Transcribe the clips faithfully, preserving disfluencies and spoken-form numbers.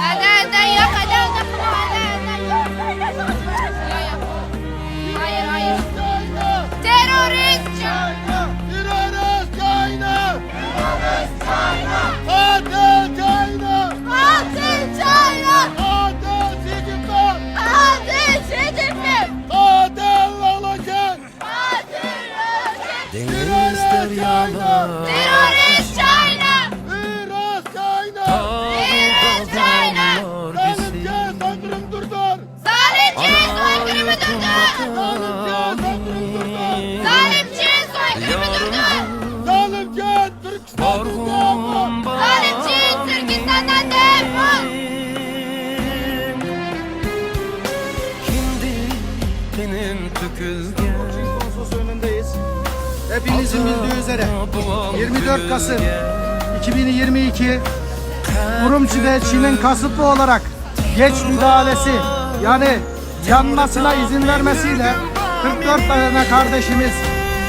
ھەدە، ھەدە، ياق، ھەدە، ھەدە، قىلما، ھەدە، ھەدە، ياق. ياق، ياق. ھايىر، ھايىر. تېررورىست! تېررورىست چاينا! تېررورىست چاينا! قاتىل چاينا! قاتىل چاينا! قاتىل شى جىنپىڭ! قاتىل شى جىنپىڭ! قاتىل لالىشىن! دېڭىز دەريالار، تېررورىست چاينا! تېررورىست چاينا! تېررورىست چاينا! زالىمچى سويقىرىمى دۇردۇر! زالىمچى سويقىرىمى دۇردۇر! زالىمچى سويقىرىمى دۇردۇر! زالىمچى تۈركىستاندىن دېفول! زالىمچى تۈركىستاندىن دېفول! Çin konsolosluğu önündeyiz. Hepinizin bildiği üzere yirmi dört Kasım iki bin yirmi iki Urumçi'de Çin'in kasıtlı olarak geç müdahalesi, yani yanmasına izin vermesiyle kırk dört tane kardeşimiz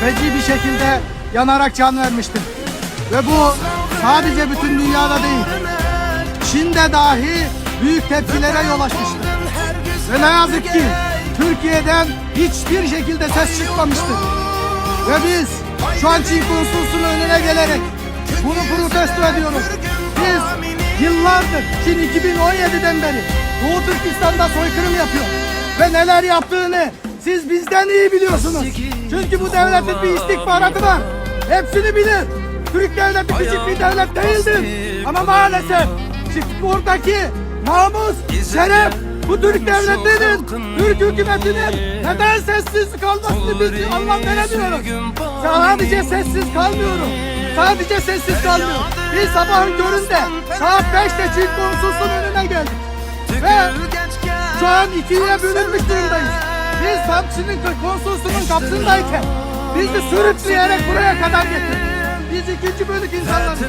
feci bir şekilde yanarak can vermiştir. Ve bu sadece bütün dünyada değil, Çin'de dahi büyük tepkilere yol açmıştır. Ve ne yazık ki Türkiye'den hiçbir şekilde ses çıkmamıştır. Ve biz şu an Çin konsolosluğunun önüne gelerek bunu protesto ediyoruz. Biz yıllardır, Çin iki bin on yediden beri Doğu Türkistan'da soykırım yapıyor. Ve neler yaptığını siz bizden iyi biliyorsunuz. Çünkü bu devletin bir istihbaratı var. Hepsini bilir. Türk devleti küçük bir devlet değildir. Ama maalesef buradaki namus, şeref bu Türk devletinin, Türk hükümetinin neden sessiz kalmasını biz anlam veremiyoruz. Sadece sessiz kalmıyoruz. Sadece sessiz kalmıyoruz. Biz sabahın köründe saat beşte Çin konsolosluğunun önüne geldik. Ve şu an ikiye bölünmüş durumdayız. Biz tam Çin'in konsolosluğunun kapısındayken bizi sürükleyerek buraya kadar getirdi. Biz ikinci bölük insanlarız.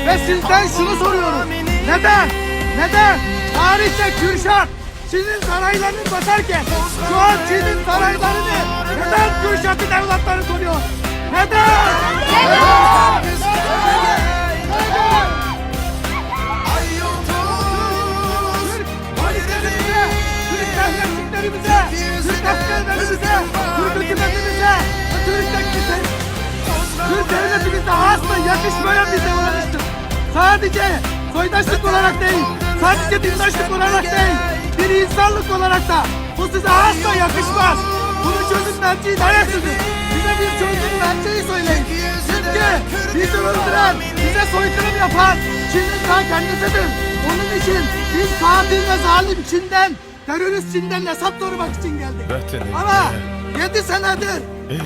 Ve sizden şunu soruyoruz. Neden? Neden? Tarihte Kürşat Çin'in saraylarını basarken şu an Çin'in saraylarını neden Kürşat'ın evlatları koruyor? Neden? Neden? Neden? Türk polislerimize, Türk devletçiklerimize, Türk askerlerimize, Türk hükümetimize, Türk devletimize, Türk devletimize asla yakışmayan bir davranıştır. Sadece soydaşlık olarak değil, sadece dindaşlık olarak değil, bir insanlık olarak da bu size asla yakışmaz. Bunun çözüm merceği neresiniz? Bize bir çözüm merceği söyleyin. Çünkü bizi öldüren, bize soykırım yapan Çin'in ta kendisidir. Onun için biz katil ve zalim Çin'den, terörist Çin'den hesap sormak için geldik. Ama yedi senedir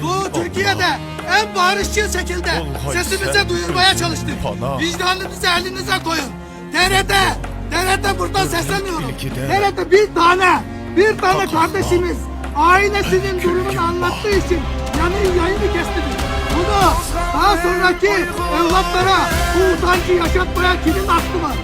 bu Türkiye'de en barışçıl şekilde sesimizi duyurmaya çalıştık. Vicdanınızı elinize koyun. T R T, T R T buradan sesleniyorum. T R T bir tane, bir tane kardeşimiz ailesinin durumunu anlattığı için yani yayını kesti. Bunu daha sonraki evlatlara bu utancı yaşatmaya kimin hakkı var?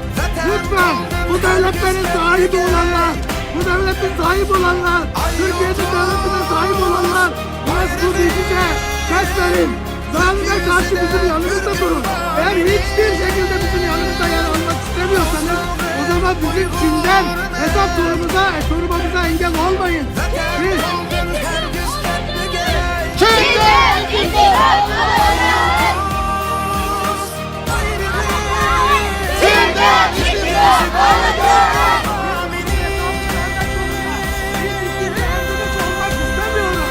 Lütfen bu devletlerin sahibi olanlar, bu devletin sahibi olanlar, Türkiye'nin devletine sahip olanlar, biraz bu bilgiye ses verin. Zalime karşı bizim yanımızda durun. Eğer hiçbir şekilde bizim yanımızda yer almak istemiyorsanız, o zaman bizim Çin'den hesap sorumuza, e, sormamıza engel olmayın. Biz Çin'den istifa olacağız. Çin'den istifa olacağız. Biz ikinci yardımcı olmak istemiyoruz.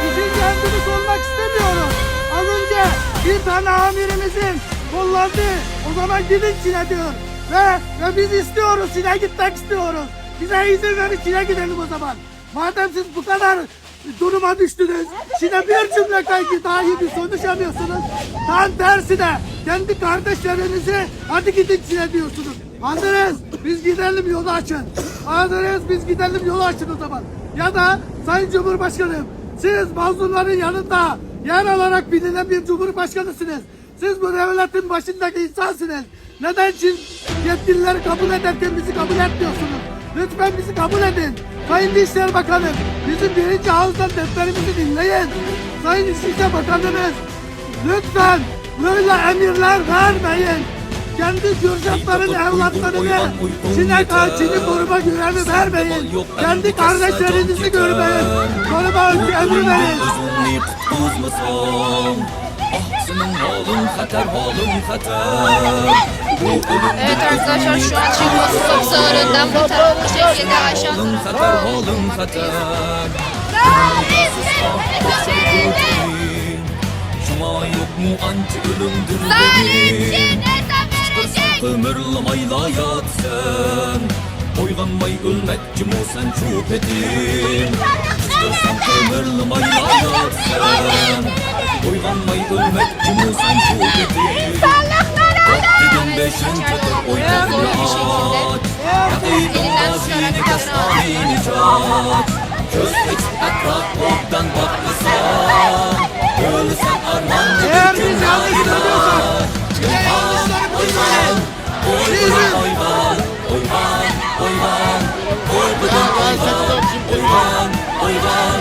İkinci yardımcı olmak istemiyoruz. Az önce bir tane amirimizin kullandı. O zaman gidin Çin'e diyor. Ve, ve biz istiyoruz, Çin'e gitmek istiyoruz. Bize izin verin, Çin'e gidelim o zaman. Madem siz bu kadar duruma düştünüz, Çin'e bir cümle kay- dahi bir konuşamıyorsunuz. Tam tersine kendi kardeşlerinizi hadi gidin Çin'e diyorsunuz. Hazırız, biz gidelim, yolu açın. Hazırız, biz gidelim, yolu açın o zaman. Ya da Sayın Cumhurbaşkanım, siz mazlumların yanında yer alarak bilinen bir cumhurbaşkanısınız. Siz bu devletin başındaki insansınız. Neden Çin yetkilileri kabul ederken bizi kabul etmiyorsunuz? Lütfen bizi kabul edin. Sayın Dışişleri Bakanım, bizim birinci ağızdan seslerimizi dinleyin. Sayın İçişleri Bakanımız, lütfen böyle emirler vermeyin. Kendi cürzapların evlatlarını sinek ağacını koruma görevi vermeyin. Kendi kardeşlerinizi görmeyin. Koruma emri verin. Evet arkadaşlar, şu an çıkması çok zor. Önden bu tarafı şekilde aşağı tarafı. شۇڭا يوقمۇ ئانچە ئۆلۈمدىن بەدىل؟ قىچقىرساڭ قىمىرلىمايلا ياتىسەن. ئويغانماي ئۆلمەكچىمۇ سەن شۇ پېتى؟ قىچقىرساڭ قىمىرلىمايلا ياتىسەن. ئويغانماي ئۆلمەكچىمۇ سەن شۇ پېتى؟ دېدىم بېشىڭ چاتاق ئويغانماي ئاچ. رەقىبىڭ باشىنى تاسلىنى چاچ. كۆز ئېچىپ ئەتراپ ئوبدان باقمىسا، ئۆلىسەن ئارماندا بىر كۈن نادىلا. ئويغان، ئويغان، ئويغان، ئويغان، ئويغان، ئويغان، ئويغان،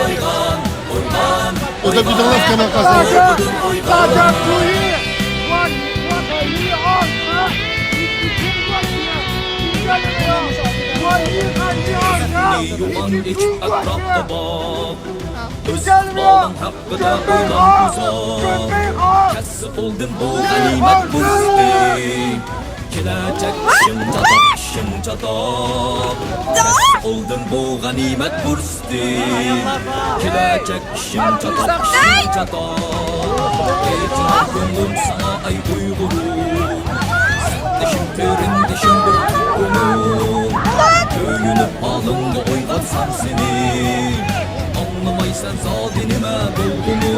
ئويغان، ئويغان. Уже виделась канал. يوغان ئېچىپ ئەتراپقا باق. ئۆز ئىقبالىڭ ھەققىدە ئويلانغۇزار. كەتسە قولدىن بۇ غەنىيمەت پۇرسىتى. كېلەچەك ئىشىڭ چاتاق، ئىشىڭ چاتاق. كەتسە قولدىن بۇ غەنىيمەت پۇرسىتى. كېلەچەك ئىشىڭ چاتاق، ئىشىڭ چاتاق. ئېچىلار كۆڭلۈم ساڭا ئەي ئۇيغۇرۇم. سەپدىشىم، قېرىندىشىم بىر تۇغقىنىم. كۆيۈنۈپ ھالىڭغا ئويغاتسام سېنى. ئاڭلىمايسەن زادى نېمە بولدىمۇ؟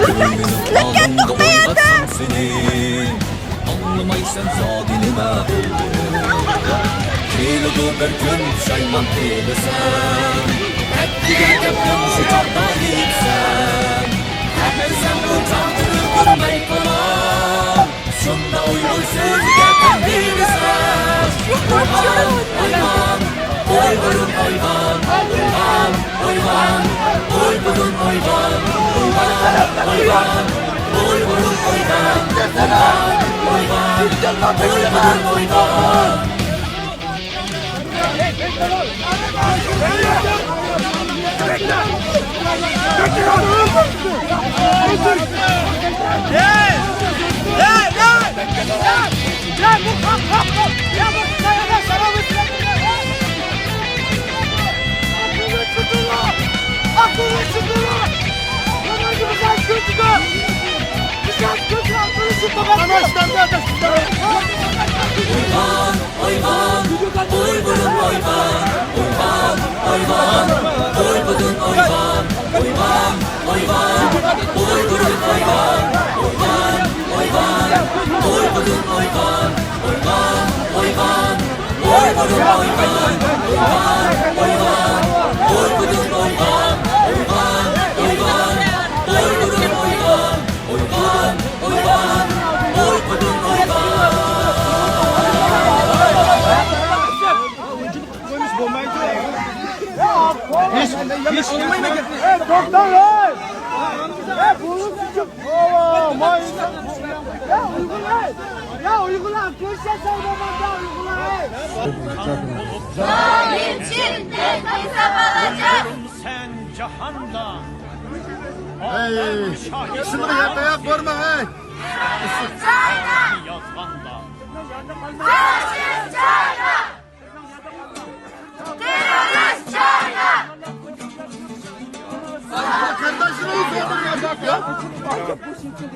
كۆيۈنۈپ ھالىڭغا ئويغاتسام سېنى. ئاڭلىمايسەن زادى نېمە بولدىمۇ؟ كېلىدۇ بىر كۈن پۇشايمان قىلىسەن. ئەتىگەن گەپنىڭ شۇ چاغدا يېتىسەن. ئەمەلسەن بۇ چاغدا ئۈلگۈرمەي قالا. شۇنداق ئۇيغۇر سۆزىگە تەن بېرىسەن. ئويغان، ئويغان، ئۇيغۇرۇم ئويغان. ئويغان، ئويغان، ئۇيغۇرۇم ئويغان. ئويغان، ئويغان، ئۇيغۇرۇم ئويغان. ئويغان، ئويغان، ئۇيغۇرۇم ئويغان. ئويغان، ئويغان، ئۇيغۇرۇم ئويغان. ئويغان، ئويغان، ئۇيغۇرۇم ئويغان. ئويغان، ئويغان، ئۇيغۇرۇم ئويغان. ئويغان، ئويغان، ئۇيغۇرۇم ئويغان. ئويغان، ئويغان، ئۇيغۇرۇم ئويغان. ئويغان، ئويغان، ئۇيغۇرۇم ئويغان. ئويغان، ئويغان، ئۇيغۇرۇم ئويغان. ئويغان، ئويغان، ئۇيغۇرۇم ئويغان. ھېچ، ھېچ ئۇنىمايدىكەن. توختاڭ، ھەي! ھەي، بۇلۇڭ چۈشۈپ. يا ئۇيغۇرلار! يا ئۇيغۇرلار! كۆرۈشەسەن روماندا ئۇيغۇرلار، ھەي! دائىم چىن، تەنقىدسە بولىدۇ. سەن جاھاندا. ھەي، ئىسىمنى يەپ ئاياق بارما، ھەي! يازغاندا. فاشىست چاينا! تېررورىست چاينا! قېرىنداشلىرىمىز ئوردۇن يازاق يا. Stop genocide!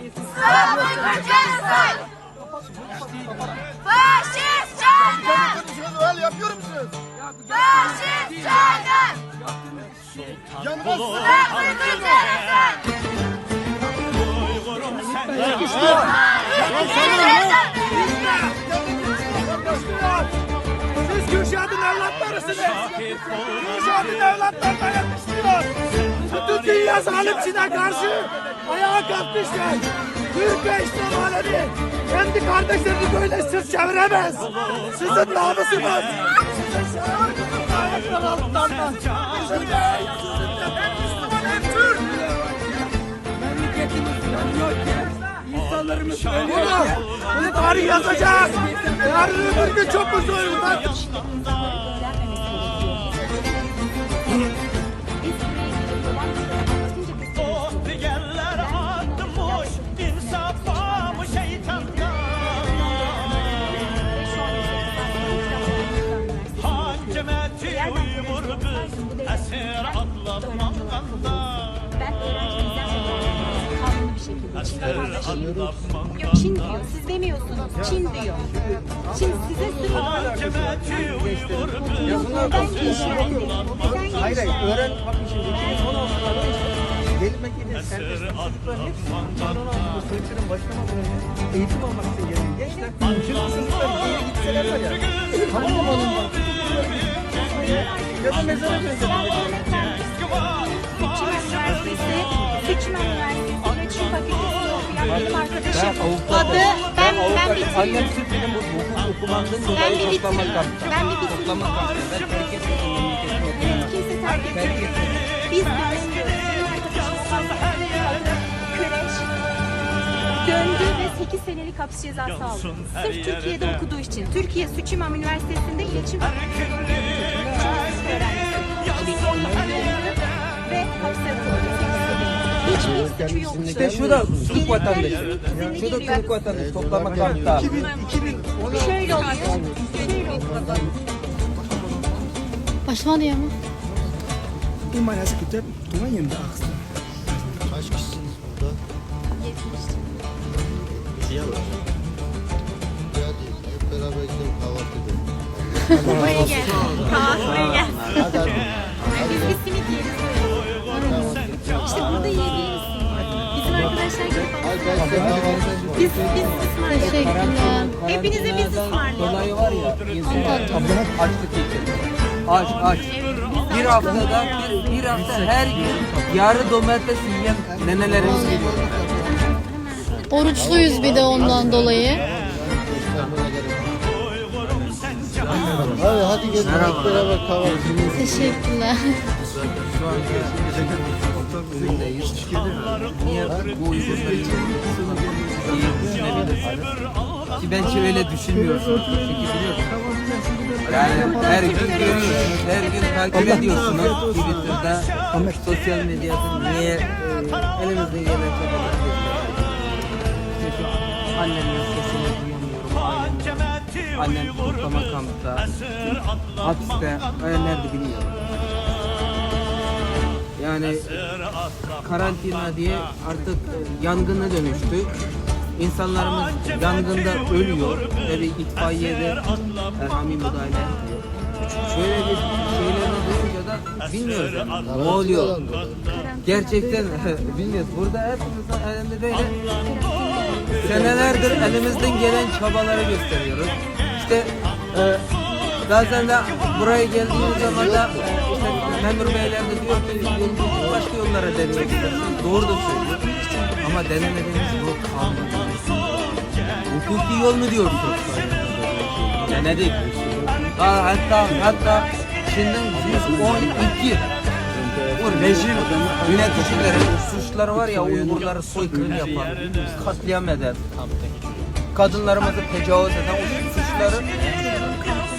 فاشىست چاينا! فاشىست چاينا! Siz Kürşat'ın evlatlarısınız. Kürşat'ın evlatlarına yakışmıyor. Bütün dünya zalimcine karşı ayağa kalkmışlar. Türkiye İslam alemi kendi kardeşlerini böyle sırt çeviremez. Sizin namusunuz. Sizin şerefiniz ayaklar altında. Memleketimiz yanıyorken biz İnsanlarımız ölüyor. Bunu tarih yazacak. Yarın öbür gün çok mutlu olacak. دېگەنلەر ئاتمىش ئىنساپمۇ شەيتاندا. ھاكىمىيەتچى ئۇيغۇر بىز ئەسىر ئاتلاپ ماڭغاندا. Ben öğrencimizden kanunlu bir şekilde içinde kardeşim. Yok, Çin diyor. Siz demiyorsunuz. Çin diyor. Şimdi size soruyorum. Neden geçiyor? Neden geçiyor? Hayır, hayır. Öğren, bakın şimdi. iki bin on altılarda işte gelip Mekke'de serbest çocukların hepsi iki bin on altıda soykırım başlamadan önce eğitim almak için gelen gençler. Şimdi bu çocuklar bir yere gitseler var ya. Tamam mı oğlum? Ya da mezara dönecek. Sütçümen Üniversitesi, Sütçümen Üniversitesi İletişim Fakültesi'nde okuyan benim arkadaşım. Adı, ben, ben bitireyim. Annem süt benim bu hukuk okumaktan dolayı toplama kampı. Ben bir bitireyim. Toplama kampı. Ben terk etmedim memleketimi. Evet, kimse terk etmedi. Biz dönemiyoruz. Benim arkadaşım Küreş döndü ve sekiz senelik hapis cezası aldı. Sırf Türkiye'de okuduğu için. Türkiye Sütçümen Üniversitesi'nde iletişim öğrencisi. Ve hapse atıldı. İşte şu da Türk vatandaşı. Şu da Türk vatandaşı. Toplama kampta. Şöyle oluyor. Başlamadı ya mı? Kaç kişisiniz burada? Yetmiş. Hadi hep beraber gidelim, kahvaltı edelim. Buraya gel. Kahvaltıya gel. Hadi, hadi. Biz bir simit yeriz. İşte burada yiyebiliriz. Bizim arkadaşlar gibi. Hadi, ben size kahvaltı edeyim. Biz, biz ısmarlıyoruz. Teşekkürler. Hepinize biz ısmarlıyoruz. Dolayı var ya, insan açlık geçirir. Aç, aç. Bir haftada, bir, bir hafta her gün yarı domates yiyen nenelerimiz geliyor. Oruçluyuz bir de ondan dolayı. Hadi, hadi gelin hep beraber kahvaltı. Teşekkürler. Şu an niye bu uygurları diye düşünebilirsiniz? Ki bence öyle düşünmüyorsunuz. Çünkü biliyorsunuz. Yani her gün görüyorsunuz, her gün takip ediyorsunuz. Twitter'da, sosyal medyada niye, e, elimizden gelen çabaları gösteriyoruz? İşte şu annemin sesini duyamıyorum. Annem, annem toplama kampta, hapiste, e, nerede bilmiyorum. Yani karantina diye artık yangına dönüştü. İnsanlarımız yangında ölüyor. Tabii itfaiyede, e, ani müdahale yapıyor. Böyle bir şeyleri duyunca da bilmiyoruz yani, ne oluyor. Gerçekten bilmiyoruz. Burada hepimiz elinde böyle senelerdir elimizden gelen çabaları gösteriyoruz. İşte, e, bazen de buraya geldiğimiz zaman da işte memur beyler de diyor ki, "Yol, başka yollara deneyebiliriz." Doğru da söylüyor. Ama denemediğimiz yol kalmadı. Hukuki yol mu diyorsun? Denedik. Ha, hatta, hatta Çin'in yüz on iki bu rejim yöneticileri, suçları var ya, Uygurları soykırım yapan, katliam eden, kadınlarımızı tecavüz eden o suçları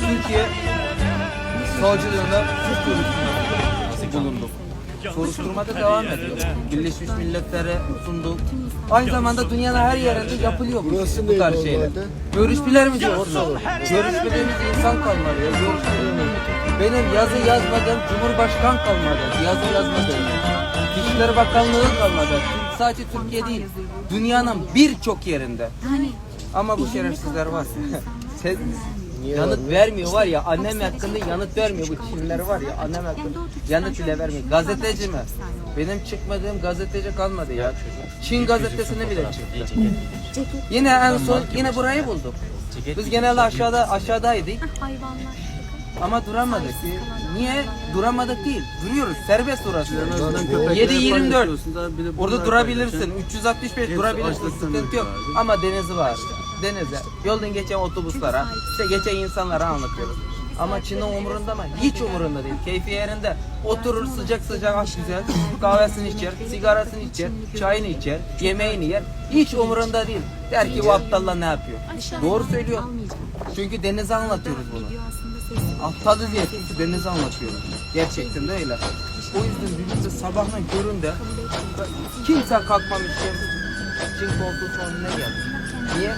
Türkiye savcılığında suç duyurusunda bulunduk. Soruşturma da devam ediyor. Birleşmiş Milletler'e sunduk. Aynı zamanda dünyanın her yerinde yapılıyor bu, bu tarz şeyler. Görüşmelerimiz yok. Görüşmediğimiz insan kalmadı. Görüşmediğimiz, benim yazı yazmadığım cumhurbaşkan kalmadı. Yazı yazmadığım. İçişleri Bakanlığı kalmadı. Sadece Türkiye değil. Dünyanın birçok yerinde. Ama bu şerefsizler var. Sen yanıt vermiyor var ya, annem hakkında yanıt vermiyor bu Çinliler var ya, annem hakkında yanıt bile vermiyor. Gazeteci mi? Benim çıkmadığım gazeteci kalmadı ya. Çin gazetesine bile çıktı. Yine en son yine burayı bulduk. Biz genelde aşağıda, aşağıdaydık. Ama duramadık. Niye? Duramadık değil. Duruyoruz. Serbest orası. Yedi yirmi dört. Orada durabilirsin. Üç yüz altmış beş durabilirsin. Sıkıntı yok. Ama denizi var. Denize. Yoldan geçen otobüslara, işte geçen insanlara anlatıyoruz. Ama Çin'in umurunda mı? Hiç umurunda değil. Keyfi yerinde. Oturur, sıcak sıcak, ah, güzel. Kahvesini içer, sigarasını içer, çayını içer, yemeğini yer. Hiç umurunda değil. Der ki, "Bu aptallar ne yapıyor?" Doğru söylüyor. Çünkü denize anlatıyoruz bunu. Aptalız diye denize anlatıyoruz. Gerçekten de öyle. O yüzden bugün de sabahın köründe kimse kalkmamış ki Çin konsolosluğunun önüne geldi. Niye?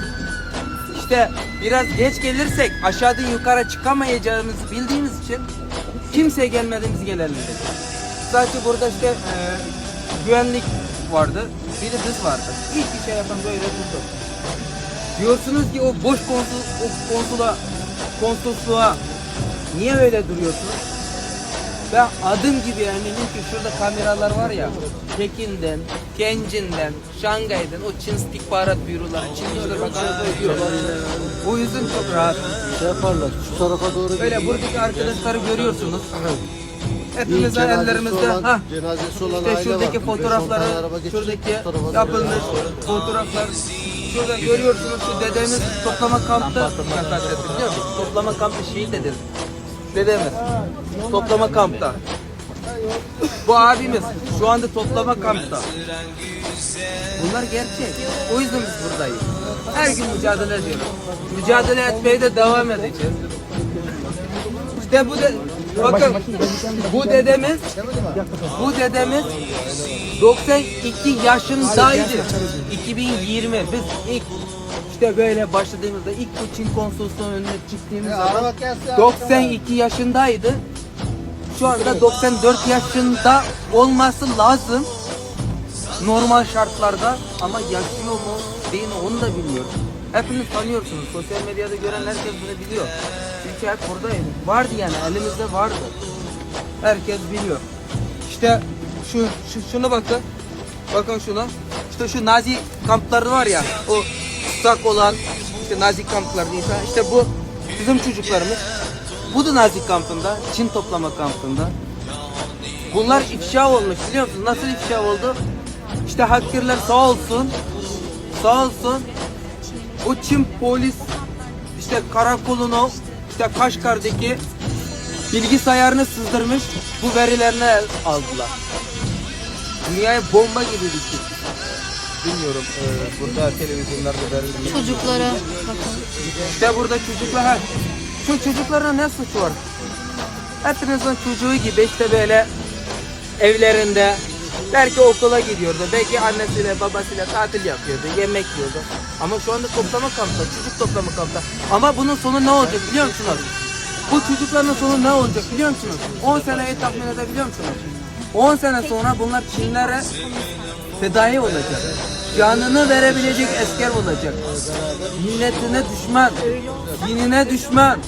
İşte biraz geç gelirsek, aşağıdan yukarı çıkamayacağımızı bildiğimiz için kimse gelmedi, biz gelelim dedi. Sadece burada işte e, güvenlik vardı, bir de biz vardı. Hiçbir şey yapan böyle durdu. Diyorsunuz ki o boş konsul, o konsula, konsolosluğa niye öyle duruyorsunuz? Ben adım gibi eminim ki şurada kameralar var ya, Pekin'den, Tianjin'den, Şangay'dan, o Çin istihbarat büroları, Çin İçişleri Bakanlığı büroları. O yüzden çok rahat. Şey yaparlar, şu tarafa doğru. Böyle buradaki arkadaşları görüyorsunuz. Hepimiz cenazesi ellerimizde, olan, ha, cenazesi olan işte aile şuradaki var. Fotoğrafları, şuradaki yapılmış fotoğraflar. Şurada görüyorsunuz, şu dedemiz toplama kampta vefat etti, biliyor musun? Toplama kampta şehit dedemiz. Dedemiz toplama kampta. Bu abimiz şu anda toplama kampta. Bunlar gerçek. O yüzden biz buradayız. Her gün mücadele ediyoruz. Mücadele etmeye de devam edeceğiz. İşte bu de, bakın, bu dedemiz, bu dedemiz doksan iki yaşındaydı. iki bin yirmi, biz ilk işte böyle başladığımızda, ilk bu Çin konsolosluğunun önüne çıktığımız zaman doksan iki yaşındaydı. Şu anda doksan dört yaşında olması lazım normal şartlarda, ama yaşıyor mu değil mi, onu da bilmiyorum. Hepiniz tanıyorsunuz. Sosyal medyada gören herkes bunu biliyor. Çünkü hep buradayım. Vardı yani, elimizde vardı. Herkes biliyor. İşte şu, şu şunu bakın. Bakın şuna. İşte şu Nazi kampları var ya, o tutsak olan işte Nazi kampları insan. İşte bu bizim çocuklarımız. Bu da Nazi kampında, Çin toplama kampında. Bunlar ifşa olmuş, biliyor musunuz? Nasıl ifşa oldu? İşte hackerler sağ olsun, sağ olsun. Bu Çin polis işte karakolunu, işte Kaşgar'daki bilgisayarını sızdırmış, bu verilerini aldılar. Dünyaya bomba gibi düştü. Bilmiyorum, e, burada televizyonlarda verildi. Çocuklara bakın. İşte burada çocuklar, ha. Şu çocukların ne suçu var? Hepinizin çocuğu gibi işte böyle evlerinde, belki okula gidiyordu, belki annesiyle babasıyla tatil yapıyordu, yemek yiyordu. Ama şu anda toplama kampta, çocuk toplama kampta. Ama bunun sonu ne olacak biliyor musunuz? Bu çocukların sonu ne olacak biliyor musunuz? On seneyi tahmin edebiliyor musunuz? On sene sonra bunlar Çinlere fedai olacak. Canını verebilecek asker olacak. Milletine düşman, dinine düşman,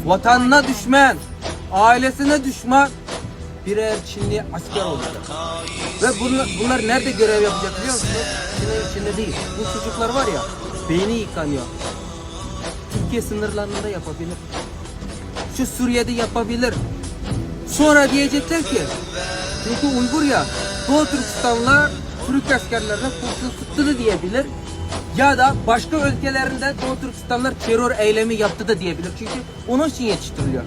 vatanına düşman, ailesine düşman birer Çinli asker olacak. Ve bunlar, bunlar nerede görev yapacak biliyor musunuz? Çin'in içinde değil. Bu çocuklar var ya, beyni yıkanıyor. Türkiye sınırlarında yapabilir. Şu Suriye'de yapabilir. Sonra diyecekler ki, çünkü Uygur ya, Doğu Türkistan'la Türk askerlerine kurşun sıktı diyebilir. Ya da başka ülkelerinde Doğu Türkistanlar terör eylemi yaptı da diyebilir. Çünkü onun için yetiştiriliyor.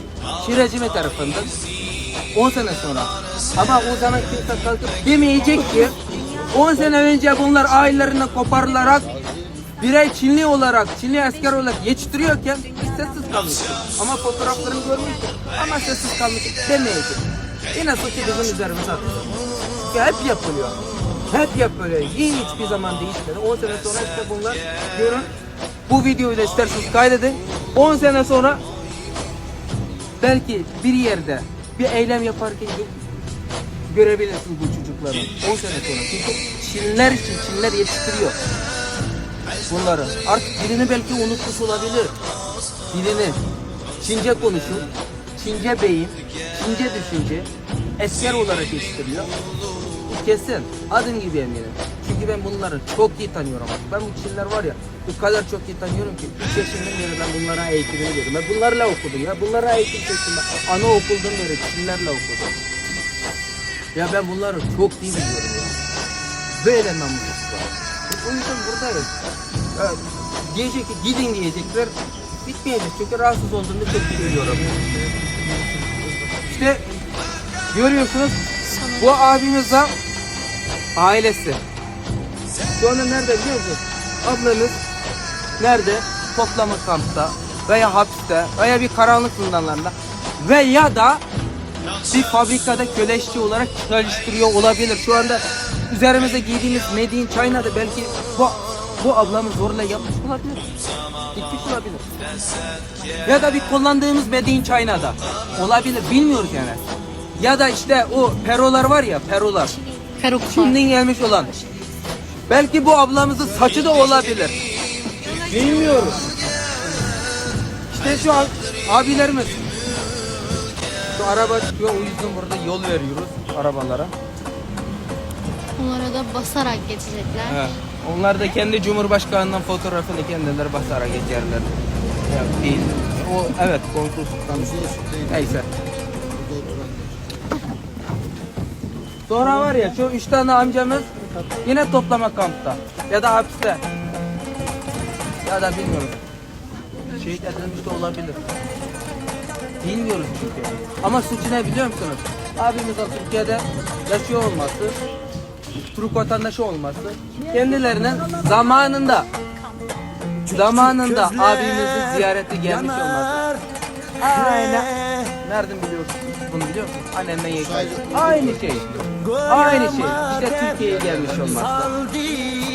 Çin rejimi tarafından. On sene sonra. Ama o zaman kimse kalkıp demeyecek ki, on sene önce bunlar ailelerinden koparılarak birer Çinli olarak, Çinli asker olarak yetiştiriyorken biz sessiz kalmıştık. Ama fotoğraflarını görmüştük. Ama sessiz kalmıştık demeyecek. Yine suçu bizim üzerimize atacak. Ya hep yapılıyor. Hep yapılıyor. Hiçbir zaman değişmedi. On sene sonra işte bunlar, görün. Bu videoyu da isterseniz kaydedin. On sene sonra belki bir yerde bir eylem yaparken gö- görebilirsiniz bu çocukları. On sene sonra. Çünkü Çinler için, Çinler yetiştiriyor bunları. Artık dilini belki unutmuş olabilir. Dilini. Çince konuşup, Çince beyin, Çince düşünce, asker olarak yetiştiriliyor. Bu kesin. Adım gibi eminim. Çünkü ben bunları çok iyi tanıyorum artık. Ben bu Çinler var ya, bu kadar çok iyi tanıyorum ki üç yaşından beri ben bunların eğitimini veriyorum. Ben bunlarla okudum ya. Bunlara eğitim seçtim. Ben anaokuldan beri Çinlerle okudum. Ya ben bunları çok iyi biliyorum ya. Böyle namussuzlar. O yüzden buradayız. Ya, diyecek ki gidin diyecekler. Gitmeyeceğiz çünkü rahatsız olduğunda tepki veriyorum. İşte görüyorsunuz, bu abimiz de ailesi. Şu anda nerede biliyor musunuz? Ablanız nerede? Toplama kampta veya hapiste veya bir karanlık zindanlarında veya da bir fabrikada köle işçi olarak çalıştırıyor olabilir. Şu anda üzerimizde giydiğimiz Made in China'da belki bu, bu ablamız zorla yapmış olabilir. Gitmiş olabilir. Ya da bir kullandığımız Made in China'da olabilir. Bilmiyoruz yani. Ya da işte o perolar var ya, perolar. Perolar. Çin'den gelmiş olan. Belki bu ablamızın saçı da olabilir. Bilmiyoruz. İşte şu an abilerimiz. Şu araba çıkıyor, o yüzden burada yol veriyoruz arabalara. Onlara da basarak geçecekler. Evet. Onlar da kendi cumhurbaşkanının fotoğrafını kendileri basarak geçerler. Ya değil. O evet, konsolostan. Neyse. Sonra var ya, şu üç tane amcamız yine toplama kampta ya da hapiste ya da bilmiyorum. Şehit edilmiş de olabilir. Bilmiyoruz çünkü. Ama suçu ne biliyor musunuz? Abimiz o Türkiye'de yaşıyor olması, Türk vatandaşı olması, kendilerinin zamanında zamanında abimizi ziyarete gelmiş olması. Aynı. Nereden biliyorsun? Bunu biliyor musun? Annemden yayın. Aynı şey. Aynı şey. İşte Türkiye'ye gelmiş olması.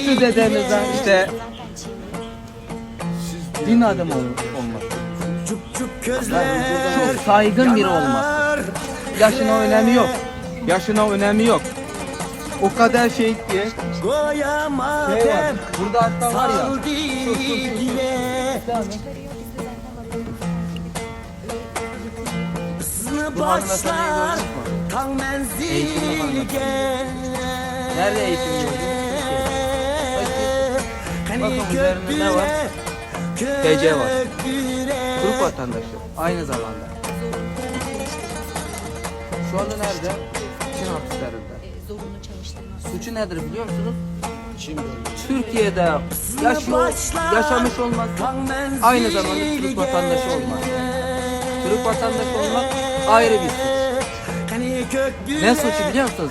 Şu dedemize işte din adamı ol- olması. Çok saygın biri olması. Yaşına önemi yok. Yaşına önemi yok. O kadar şey ki. Şey var. Burada hatta var ya. Şu, şu, şu, şu. Bu hanımefendiyi gördünüz mü? Eğitimli hanımefendi. Nerede eğitim gördünüz? Türkiye'de. Bakın. Bakın üzerinde ne var? T C var. Türk vatandaşı. Aynı zamanda. Şu anda nerede? Çin hapislerinde. Suçu nedir biliyor musunuz? Türkiye'de yaşıyor, yaşamış olması, aynı zamanda Türk vatandaşı olmak. Türk vatandaşı olmak ayrı bir suç. Ne suçu biliyor musunuz?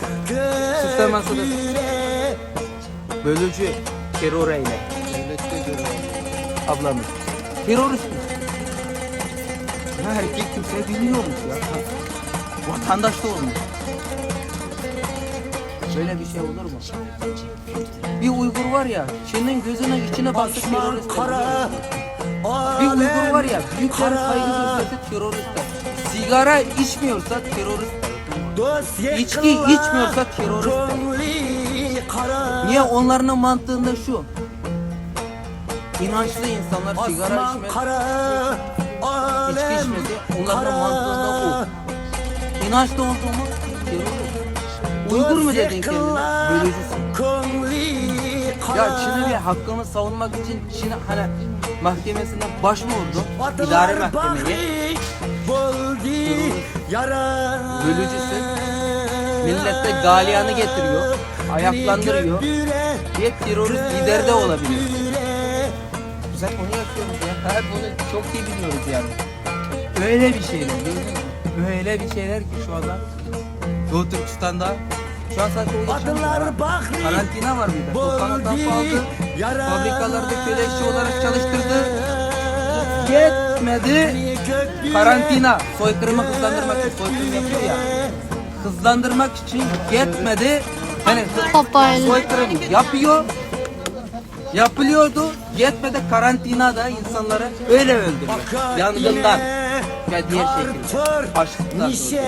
Suçlaması da bölücü, terör eyle. Ablamız. Terörist mi? Ya erkek kimse bilmiyormuş ya. Vatandaş da olmuş. Böyle bir şey olur mu? Bir Uygur var ya, Çin'in gözünün içine baksa terörist. Bir Uygur var ya, büyüklere saygı gösterse terörist. Sigara içmiyorsa terörist. İçki içmiyorsa terörist. Niye onların mantığında şu? İnançlı insanlar sigara içmez, içki içmese onların mantığında o. İnançlı oldu mu? Terörist. Uygur mu dedin kendine? Bölücüsün. Ya Çin'e bir hakkımı savunmak için Çin hani mahkemesinde baş mı vurdum? İdare mahkemeye. Terörist. Bölücüsü. Millette galyanı getiriyor, ayaklandırıyor. Bir terörist lider de olabilir. Biz hep onu yapıyoruz ya. Hep onu çok iyi biliyoruz yani. Öyle bir şeyler, gördün mü? Öyle bir şeyler ki şu anda Doğu Türkistan'da şu an sadece o yaşamıyor. Karantina var bir de. Toptan adam aldı. Fabrikalarda köle işçi olarak çalıştırdı. Yetmedi. Karantina. Soykırımı hızlandırmak için soykırım yapıyor ya. Hızlandırmak için yetmedi. Hani soykırım yapıyor. Yapılıyordu. Yetmedi, karantinada insanları öyle öldürdü. Yangından ve diğer şekilde. Açlıktan öldürdü.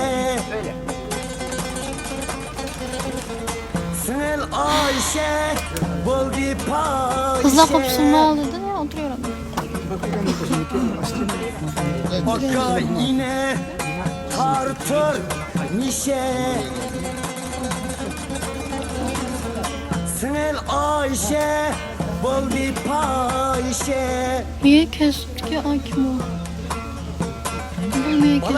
Öyle. Kızlar kapısını ne oldu dedin ya, oturuyorum. Niye kestik ya? Ay, kim o? Bu niye kestik?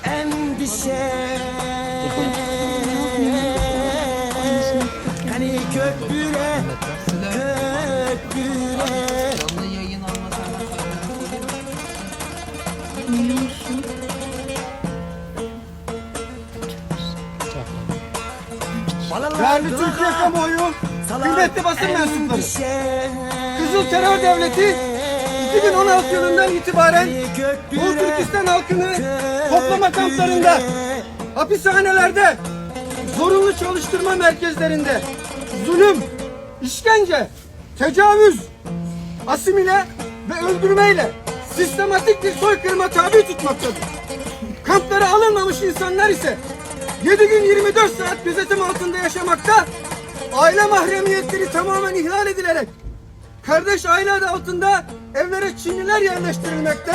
Endişe. Hani köpüre, köpüre. Canlı yayın Değerli Türkiye kamuoyu, kıymetli basın mensupları. Kızıl terör devleti iki bin on altı yılından itibaren Doğu Türkistan halkını toplama kamplarında, hapishanelerde, zorunlu çalıştırma merkezlerinde zulüm, işkence, tecavüz, asimile ve öldürmeyle sistematik bir soykırıma tabi tutmaktadır. Kamplara alınmamış insanlar ise yedi gün yirmi dört saat gözetim altında yaşamakta, aile mahremiyetleri tamamen ihlal edilerek kardeş aile adı altında evlere Çinliler yerleştirilmekte,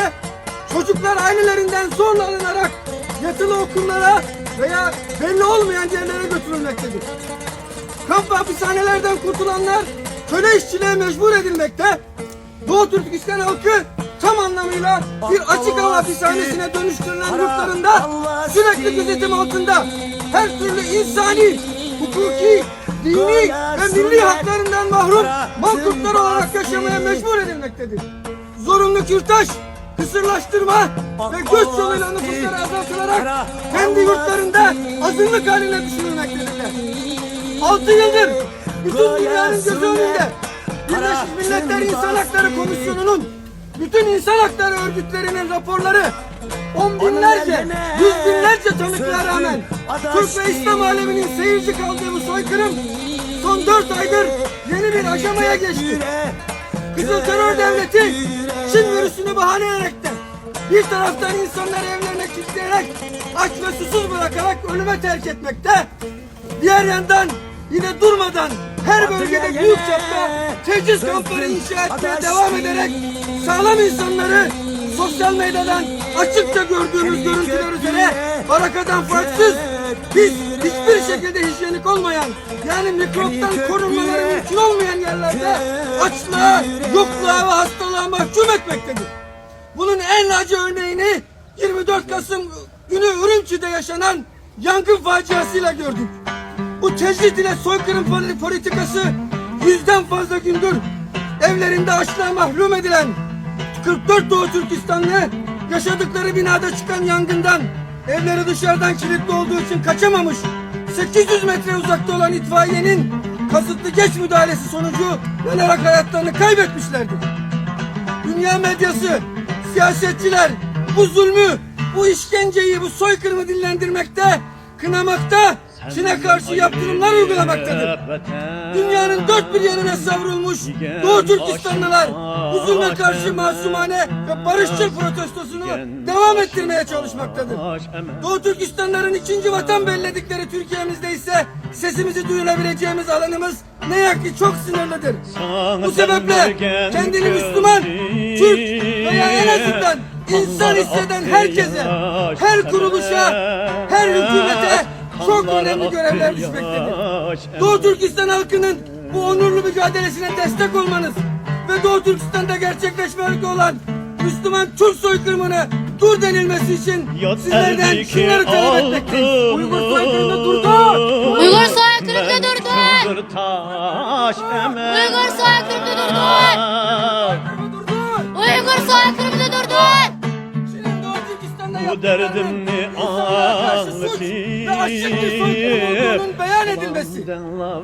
çocuklar ailelerinden zorla alınarak yatılı okullara veya belli olmayan yerlere götürülmektedir. Kamp ve hapishanelerden kurtulanlar köle işçiliğe mecbur edilmekte. Doğu Türkistan halkı tam anlamıyla bir açık hava hapishanesine dönüştürülen yurtlarında sürekli gözetim altında her türlü insani, hukuki, dini ve milli haklarından mahrum mal kurtları olarak yaşamaya mecbur edilmektedir. Zorunlu kürtaj, kısırlaştırma ve göç yoluyla nüfusları azaltılarak kendi yurtlarında azınlık haline düşürülmektedirler. Altı yıldır bütün dünyanın göz önünde Birleşmiş Milletler İnsan Hakları Komisyonu'nun, bütün insan hakları örgütlerinin raporları, on binlerce, yüz binlerce tanıklığa rağmen Türk ve İslam aleminin seyirci kaldığı bu soykırım son dört aydır yeni bir aşamaya geçti. Kızıl terör devleti Çin virüsünü bahane ederekten bir taraftan insanları evlerine kilitleyerek aç ve susuz bırakarak ölüme terk etmekte, diğer yandan yine durmadan her bölgede büyük çapta teciz kampları inşa etmeye devam ederek sağlam insanları sosyal medyadan açıkça gördüğümüz görüntüler üzere barakadan farksız biz hiçbir şekilde hijyenik olmayan, yani mikroptan korunmaları mümkün olmayan yerlerde açlığa, yokluğa ve hastalığa mahkum etmektedir. Bunun en acı örneğini yirmi dört Kasım günü Ürümçi'de yaşanan yangın faciasıyla gördük. Bu tecrit ile soykırım poli-, politikası yüzden fazla gündür evlerinde açlığa mahrum edilen kırk dört Doğu Türkistanlı yaşadıkları binada çıkan yangından evleri dışarıdan kilitli olduğu için kaçamamış, sekiz yüz metre uzakta olan itfaiyenin kasıtlı geç müdahalesi sonucu yanarak hayatlarını kaybetmişlerdir. Dünya medyası, siyasetçiler bu zulmü, bu işkenceyi, bu soykırımı dillendirmekte, kınamakta, Çin'e karşı yaptırımlar uygulamaktadır. Dünyanın dört bir yanına savrulmuş Doğu Türkistanlılar bu zulme karşı masumane ve barışçıl protestosunu devam ettirmeye çalışmaktadır. Doğu Türkistanların ikinci vatan belledikleri Türkiye'mizde ise sesimizi duyurabileceğimiz alanımız ne yazık ki çok sınırlıdır. Bu sebeple kendini Müslüman, Türk veya en azından insan hisseden herkese, her kuruluşa, her hükümete çok önemli görevler düşmektedir. Doğu Türkistan halkının bu onurlu mücadelesine destek olmanız ve Doğu Türkistan'da gerçekleşmekte olan Müslüman Türk soykırımına dur denilmesi için sizlerden şunları talep etmekteyiz. Uygur soykırımı durdur! Uygur soykırımı durdur! Uygur soykırımı durdur! Uygur soykırımı durdur! Çin'in Doğu Türkistan'da yaptığı insanlara karşı suç ve açık bir soykırım olduğunun beyan edilmesi.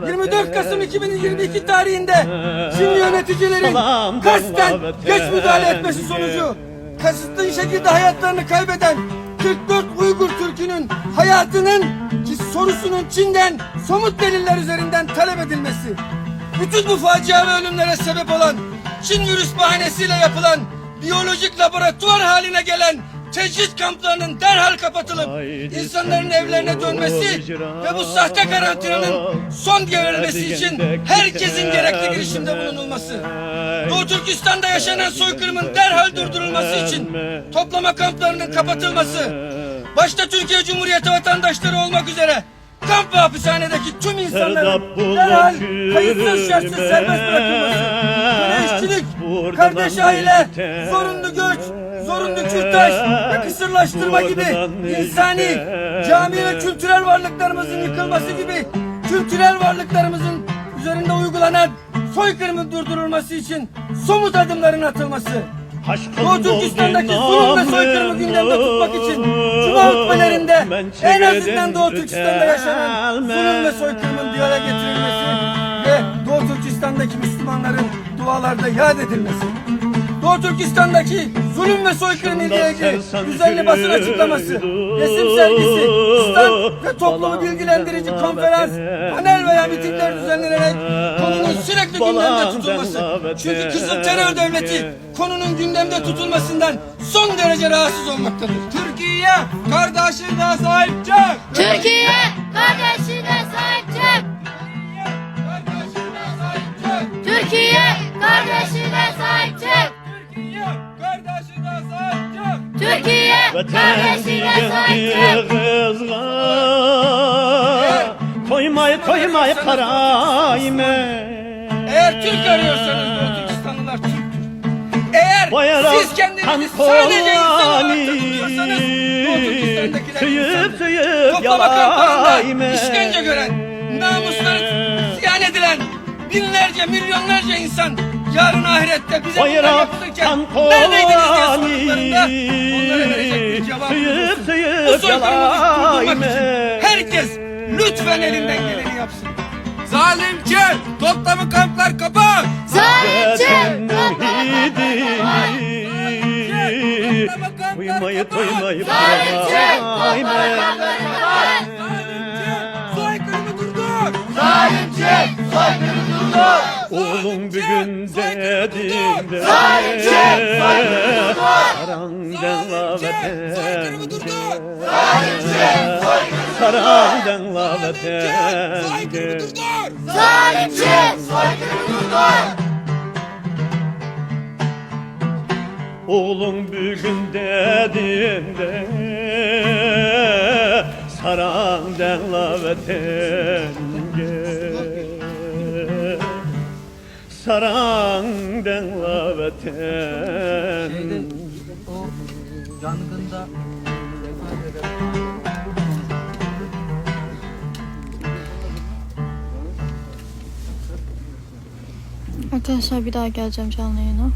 Yirmi dört Kasım iki bin yirmi iki tarihinde Çin yöneticileri kasten geç müdahale etmesi sonucu kasıtlı şekilde hayatlarını kaybeden kırk dört Uygur Türk'ünün hayatının sorusunun Çin'den somut deliller üzerinden talep edilmesi, bütün bu facia ve ölümlere sebep olan Çin virüs bahanesiyle yapılan biyolojik laboratuvar haline gelen tecrit kamplarının derhal kapatılıp insanların evlerine dönmesi ve bu sahte karantinanın son verilmesi için herkesin gerekli girişimde bulunulması, Doğu Türkistan'da yaşanan soykırımın derhal durdurulması için toplama kamplarının kapatılması, başta Türkiye Cumhuriyeti vatandaşları olmak üzere kamp ve hapishanedeki tüm insanların derhal kayıtsız şartsız serbest bırakılması, köle işçilik, kardeş aile, zorunlu göç, zorunlu kürtaj ve kısırlaştırma gibi insani, cami ve kültürel varlıklarımızın yıkılması gibi kültürel varlıklarımızın üzerinde uygulanan soykırımın durdurulması için somut adımların atılması, Doğu Türkistan'daki zulüm ve soykırımı gündemde tutmak için cuma hutbelerinde en azından Doğu Türkistan'da yaşanan zulüm ve soykırımın diyaloğa getirilmesi ve Doğu Türkistan'daki Müslümanların dualarda yad edilmesi. Doğu Türkistan'daki zulüm ve soykırım ile ilgili düzenli basın açıklaması, resim sergisi, stand ve toplumu bilgilendirici konferans, panel veya mitingler düzenlenerek konunun sürekli gündemde tutulması. Çünkü Kızıl Terör Devleti konunun gündemde tutulmasından son derece rahatsız olmaktadır. Türkiye kardeşine sahip çık! Türkiye kardeşine sahip çık! Türkiye kardeşine sahip çık! Türkiye kardeşine sahip çık! Türkiye kardeşine sahip çık! Eğer Türk arıyorsanız Doğu Türkistanlılar Türktür. Eğer siz kendinizi sadece insan olarak tanımlıyorsanız Doğu Türkistan'dakiler insan. Toplama kamplarında işkence gören, namusları ziyan edilen binlerce, milyonlarca insan yarın ahirette bize bunlar yapılırken neredeydiniz diye sorduklarında onlara verecek bir cevap bulursun. Bu soykırımı durdurmak için herkes lütfen elinden geleni yapsın. Zalimçi! Toplama kamplar kapan! Zalimçi! Toplama kamplar kapan! Uyumayı toymayı bırakayım. Zalimçi! Toplama kamplar kapan! Zalimçi! Soykırımı durdur! Zalimçi! Soykırımı durdur! Oğlum bugün dediğinde Zalimçi! Soykırımı durdur! Zalimçi! Soykırımı durdur! Zalimçi! Soykırımı durdur! Zalimçi! Soykırımı durdur! Oğlum bugün dediğinde Sarang dengla vatenge. Sarang dengla vatan. Şeyde, o yangında Arkadaşlar, bir daha geleceğim canlı yayına.